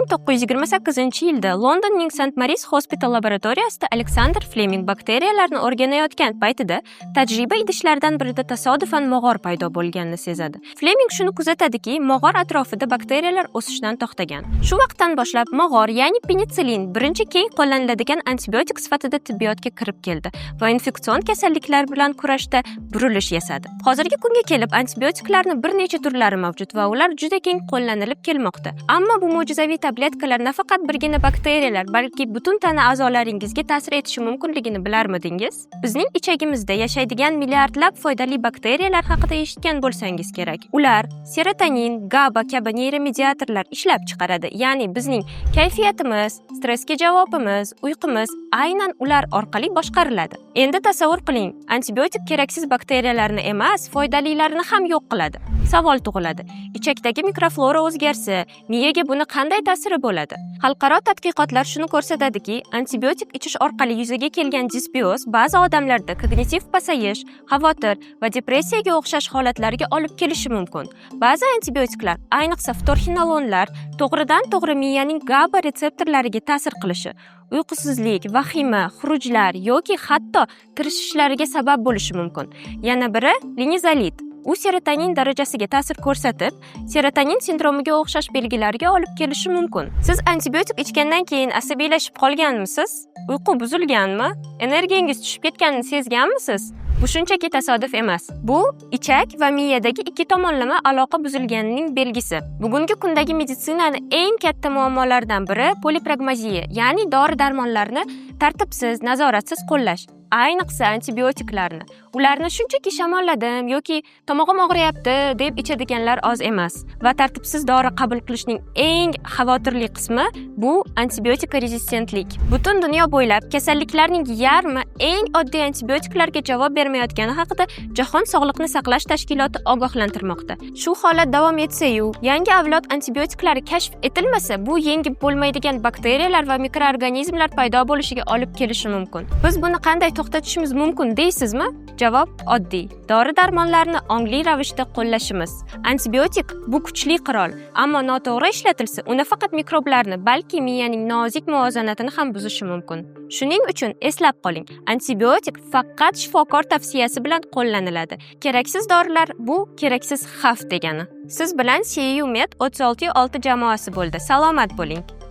1928-yilda Londonning St. Mary's Hospital laboratoriyasida Aleksandr Fleming bakteriyalarni o'rganayotgan paytida tajriba idishlaridan birida tasodifan mog'or paydo bo'lganini sezadi. Fleming shuni kuzatadiki, mog'or atrofida bakteriyalar o'sishdan to'xtagan. Shu vaqtdan boshlab mog'or, ya'ni penitsilin birinchi keng qo'llaniladigan antibiotik sifatida tibbiyotga kirib keldi va infeksion kasalliklar bilan kurashda burilish yasadi. Hozirgi kunga kelib antibiotiklarni bir necha turlari mavjud va ular juda keng qo'llanilib kelmoqda. Ammo bu mo'jizaviy tabletkalar nafaqat birgina bakteriyalar, balki butun tana a'zolaringizga ta'sir etishi mumkinligini bilarmidingiz? Bizning ichagimizda yashaydigan milliardlab foydali bakteriyalar haqida eshitgan bo'lsangiz kerak. Ular serotonin, GABA kabi neyromediatorlar ishlab chiqaradi. Ya'ni bizning kayfiyatimiz, stressga javobimiz, uyqumiz aynan ular orqali boshqariladi. Endi tasavvur qiling, antibiotik keraksiz bakteriyalarni emas, foydalilarini ham yo'q qiladi. Savol tug'iladi: ichakdagi mikroflora o'zgarsa, miyaga buni qanday ta'siri bo'ladi? Xalqaro tadqiqotlar shuni ko'rsatadiki, antibiotik ichish orqali yuzaga kelgan disbioz ba'zi odamlarda kognitiv pasayish, xavotir va depressiyaga o'xshash holatlarga olib kelishi mumkin. Ba'zi antibiotiklar, ayniqsa ftorxinolonlar, to'g'ridan to'g'ri miyaning GABA retseptorlariga ta'sir qilishi, uyqusizlik, vahima, xurujlar yoki hatto tirishishlariga sabab bo'lishi mumkin. Yana biri linezolid. U serotonin darajasiga ta'sir ko'rsatib, serotonin sindromiga o'xshash belgilarga olib kelishi mumkin. Siz antibiotik ichgandan keyin asabiylashib qolganmisiz? Uyqu buzilganmi? Energiyangiz tushib ketganini sezganmisiz? Bu shunchaki tasodif emas. Bu ichak va miyadagi ikki tomonlama aloqa buzilganining belgisi. Bugungi kundagi meditsinani eng katta muammolaridan biri polipragmaziya, ya'ni dori-darmonlarni tartibsiz, nazoratsiz qo'llash. Ayniqsa antibiotiklarni. Ularni shunchaki shamolladim yoki tomog'im og'riyapti deb ichadiganlar oz emas. Va tartibsiz dori qabul qilishning eng xavotirli qismi bu antibiotik rezistentlik. Butun dunyo bo'ylab kasalliklarning yarmi eng oddiy antibiotiklarga javob bermayotgani haqida Jahon sog'liqni saqlash tashkiloti ogohlantirmoqda. Shu holat davom etsa-yu, yangi avlod antibiotiklari kashf etilmasa, bu yengib bo'lmaydigan bakteriyalar va mikroorganizmlar paydo bo'lishiga olib kelishi mumkin. Biz buni qanday to'xtatishimiz mumkin deysizmi? Javob oddiy. Dori-darmonlarni ongli ravishda qo'llashimiz. Antibiotik bu kuchli qurol, ammo noto'g'ri ishlatilsa, u nafaqat mikroblarni, balki miyaning nozik muvozanatini ham buzishi mumkin. Shuning uchun eslab qoling, antibiotik faqat shifokor tavsiyasi bilan qo'llaniladi. Keraksiz dorilar bu keraksiz xavf degani. Siz bilan CU Med 36.6 jamoasi bo'ldi. Salomat bo'ling.